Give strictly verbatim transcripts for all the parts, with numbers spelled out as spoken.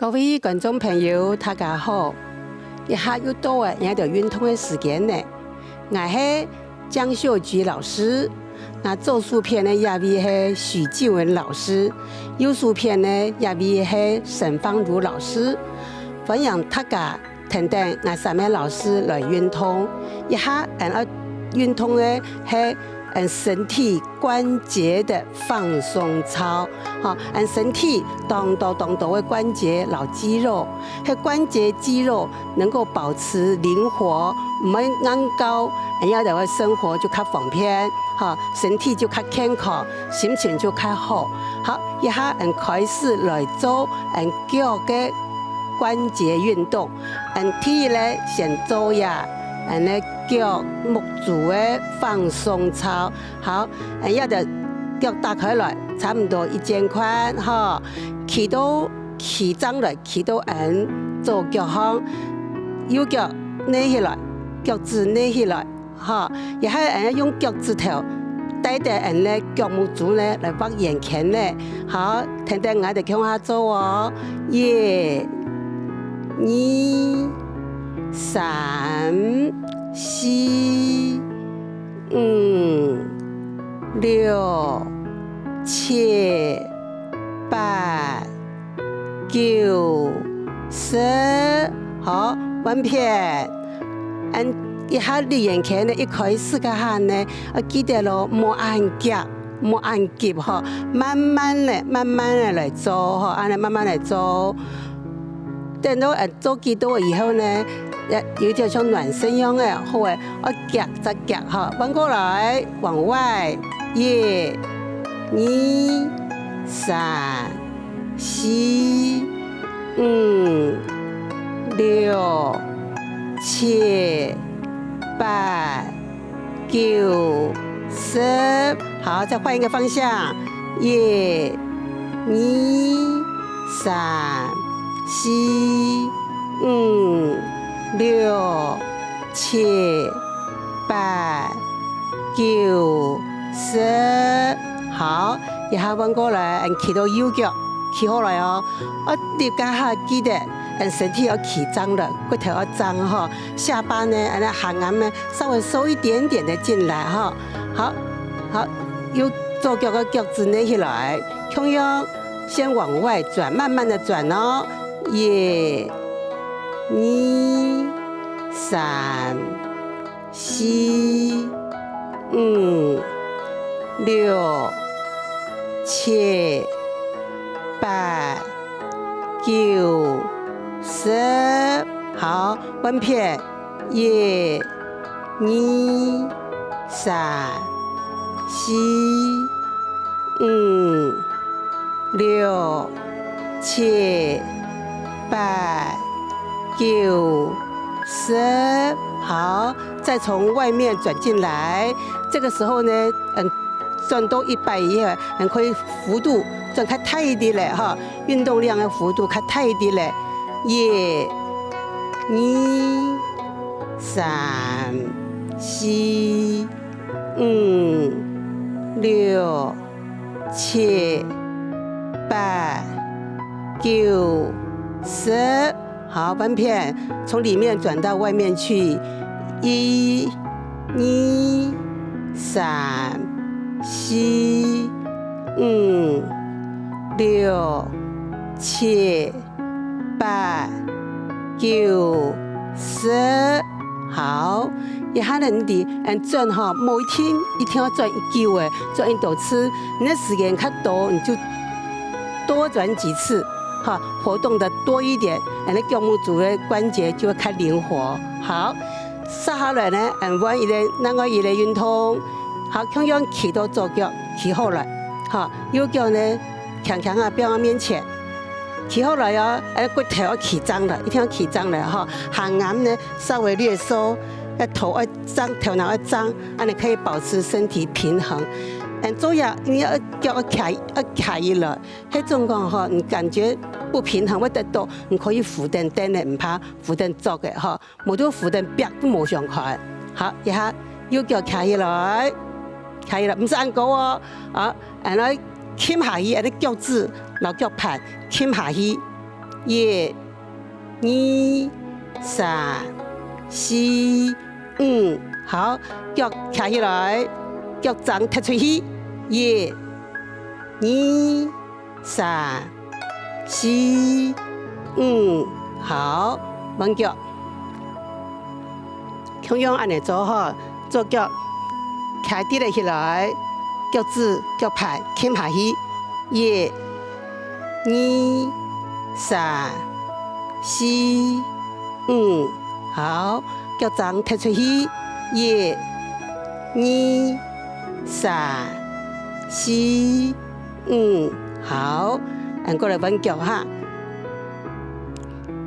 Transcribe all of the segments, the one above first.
各位觀眾朋友，大家好！這下又到了𠊎兜運動个時間了。𠊎係江秀菊老師，𠊎左手片个這位係許靜文老師，右手片个這位係沈芳如老師。歡迎大家跈等𠊎三位老師來運動。這下𠊎兜運動个係 嗯，身體關節的放鬆操。吼，嗯，身體當多當多个關節摎肌肉，該關節肌肉能夠保持靈活，毋會硬到，恁樣个生活就較方便，吼，身體就較健康，心情就較好。好，這下嗯開始來做嗯腳个關節運動。嗯，第一咧，先做一下嗯个腳目珠个放鬆操。 好，嗯，這兜腳打開來，差毋多一肩寬，吼。企到，企正來，企到嗯左腳項，右腳躡起來，腳趾躡起來，吼。這下嗯用腳趾頭帶等嗯个腳目珠呢來畫圓圈呢。好，跈等𠊎兜共下做哦。一、二、三、四、 五、六、七、八、九、十。好，換片。嗯，這下立圓圈呢，一開始該下呢，愛記得哦，莫恁遽，莫恁急吼，慢慢仔，慢慢仔來做吼，恁樣慢慢來做。等到嗯 做幾多以後呢，有一點像暖身樣仔，好仔，愛遽再遽吼，彎過來，往外，一、二、三、四、五、六、七、八、 九、十。好，再換一個方向，一、二、三、四、五、六、七、八、九、十。好，這下換過來，嗯，企到右腳，企好來哦。啊，你這下記得，嗯，身體愛企正了，骨頭愛正吼，下巴呢，恁樣下頷呢， 稍微收一點點的進來哈。好，好，右左腳个腳趾躡起來，共樣先往外轉，慢慢的轉哦。一、二、三、四、五、六、七、八、九、十。好，換片。 一、二、三、四、五、六、七、八、九、十。好，再從外面轉進來。這個時候呢，嗯，轉到一百以後，還可以幅度轉較大一點咧，哈，運動量个幅度較大一點咧。一、二、 三、四、五、六、七、八、九、十。好，換片，從裡面轉到外面去。一、二、三、四、五、六、七、 八、九、十。好，這下呢，你知，嗯，轉吼，無一定，一定愛轉一久个，轉一多次，你个時間較多，你就多轉幾次，哈，活動得多一點，你个腳目珠个關節就會較靈活。好，續下來呢，嗯，換一個，另外一個運動。好，共樣企到左腳，企好來，哈，右腳呢，輕輕啊，放到面前。 企好來哦，哎，骨頭愛企正了，一定愛企正了哈。下頷呢，稍微略收，哎，頭愛正，頭腦愛正，恁樣可以保持身體平衡。嗯，做呀，你愛腳愛徛，愛徛起來，該種講吼，你感覺不平衡會得到，你可以扶等凳个，毋怕扶等桌个哈，無就扶等壁都無相干。好，這下右腳徛起來，徛起來，毋使恁高哦，啊，然後 撳下去，恁樣腳趾摎腳盤撳下去，一、二、三、四、五。好，腳徛起來，腳踭踢出去。一、二、三、四、五。好，換腳。 共樣恁仔做吼，左腳徛直仔起來，腳趾、腳盤撳下去，一、二、三、四、五。好，腳踭踢出去，一、二、三、四、五。好，恁過來換腳哈。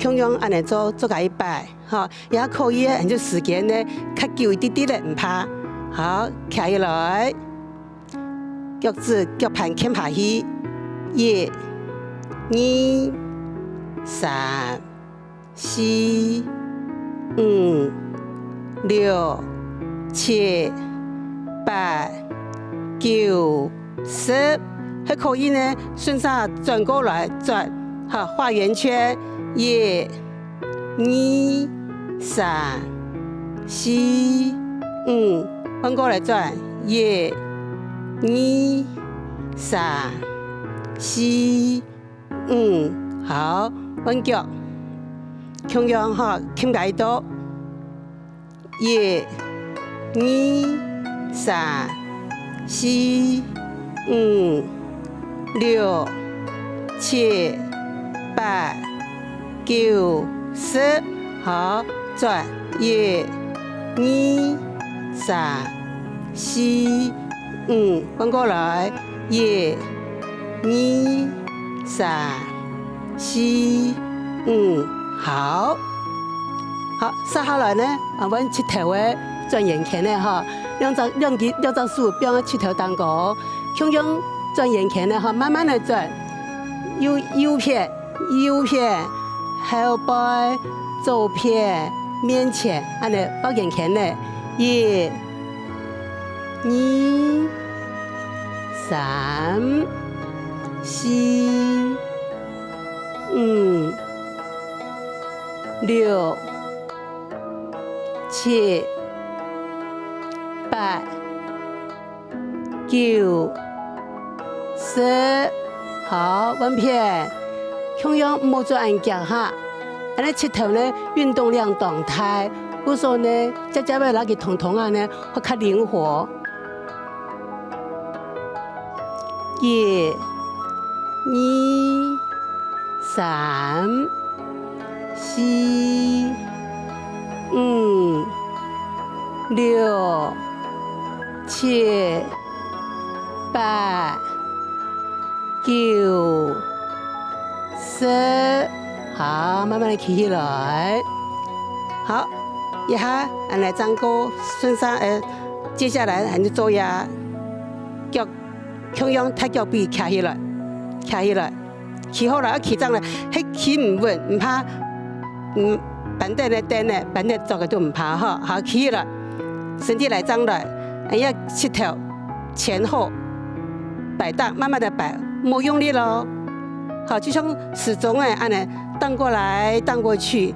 共樣恁仔做，做加一擺。 吼，也可以，恁樣時間呢，較久一滴滴仔，毋怕。好，徛起來，腳趾、腳盤撳下去，一、二、三、四、五、六、七、八、九、十。還可以呢，順勢轉過來，轉，好，畫圓圈，一、 二、三、四、五，換過來轉，一、二、三、四、五，好，換腳。共樣吼，撳該一到，一、二、三、四、五、六、七、八、 九、十，好，轉，一、二、三、四、五，換過來，一、二、三、四、五，好。好，續下來呢，啊，換膝頭仔轉圓圈仔吼，兩隻，兩隻，兩隻手放在膝頭頂高，共樣轉圓圈仔吼，慢慢仔轉，右，右片， 右片、後背、左片、面前，恁仔畫圓圈仔，一、二、三、四、五、六、七、八、 九、十，好，換片。共樣毋好做恁遽哈，恁仔膝頭呢運動量當大，故所呢，接接仔摎佢動動啊呢，會較靈活。一、二、三、 四、五、六、七、八、九、十。好，慢慢仔企起來。好，這下恁仔正過順續，呃，接下來恁仔做這腳，共樣大腳髀徛起來，徛起來。 企好來，愛企正來，係企毋穩，毋怕，嗯，板凳仔、凳仔，板凳桌仔都毋怕吼。好，企起來，身體來正來，哎呀，膝頭前後擺盪，慢慢仔擺，莫用力咯。好，就像時鐘仔恁仔，盪過來，盪過去，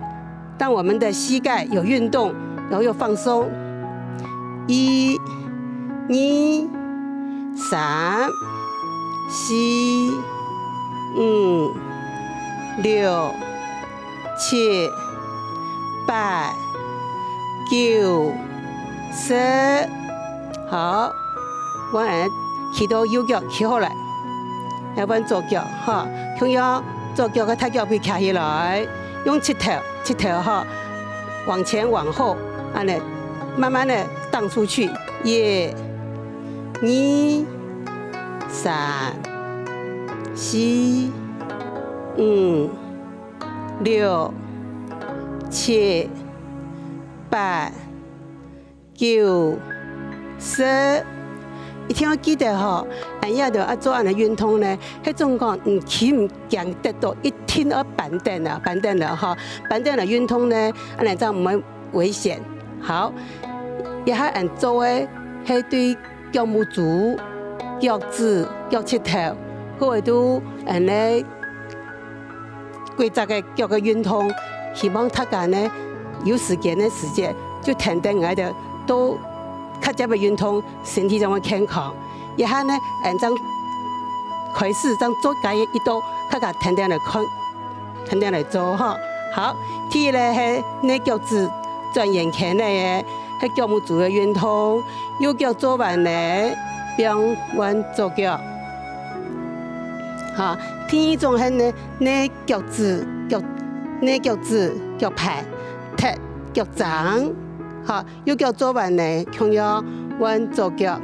讓我們的膝蓋有運動，然後又放鬆。一、二、三、 四、五、六、七、八、九、十。好，𠊎企到右腳，企好來，來換左腳，吼，共樣左腳个大腳髀徛起來，用膝頭，膝頭，吼，往前往後，恁仔慢慢仔盪出去，一、 二、三、四、五、六、七、八、九、十。一定愛記得吼，恁樣就愛做恁仔運動呢，係總講，嗯，企毋驚跌倒，一定愛板凳啊，板凳了吼，板凳了運動呢，恁仔正毋會危險。好，這下恁做个係對 腳拇指、腳趾、腳膝頭，或者都恁仔幾隻个腳个運動，希望大家呢有時間个時節，就跈等𠊎兜做較接个運動，身體正會健康。這下呢，𠊎正開始正做該一道，大家跈等來看，跈等來做吼。好，第一个係躡腳趾轉圓圈个，係腳目珠个運動，右腳做完了，放換左腳。好，第二種係呢，躡腳趾，腳，躡腳趾，腳盤，踢腳踭。好，右腳做完了，共樣換左腳。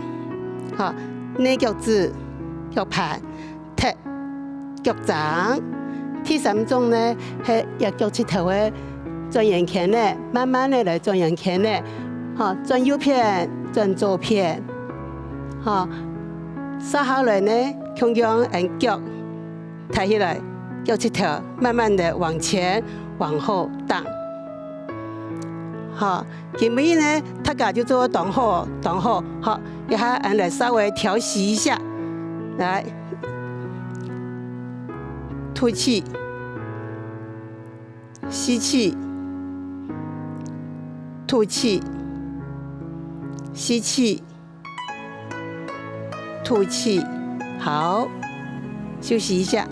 好，躡腳趾，腳盤，踢腳踭。第三種呢，係一腳直頭个轉圓圈呢，慢慢个來轉圓圈呢。好，轉右片，轉左片。好，續下來呢，共樣𠊎腳 抬起來，腳直頭慢慢的往前、往後盪。好，今晡日呢，大家就做到當好，當好。好，這下𠊎來稍微調息一下。來，吐氣，吸氣，吐氣，吸氣， 吐氣。好，休息一下。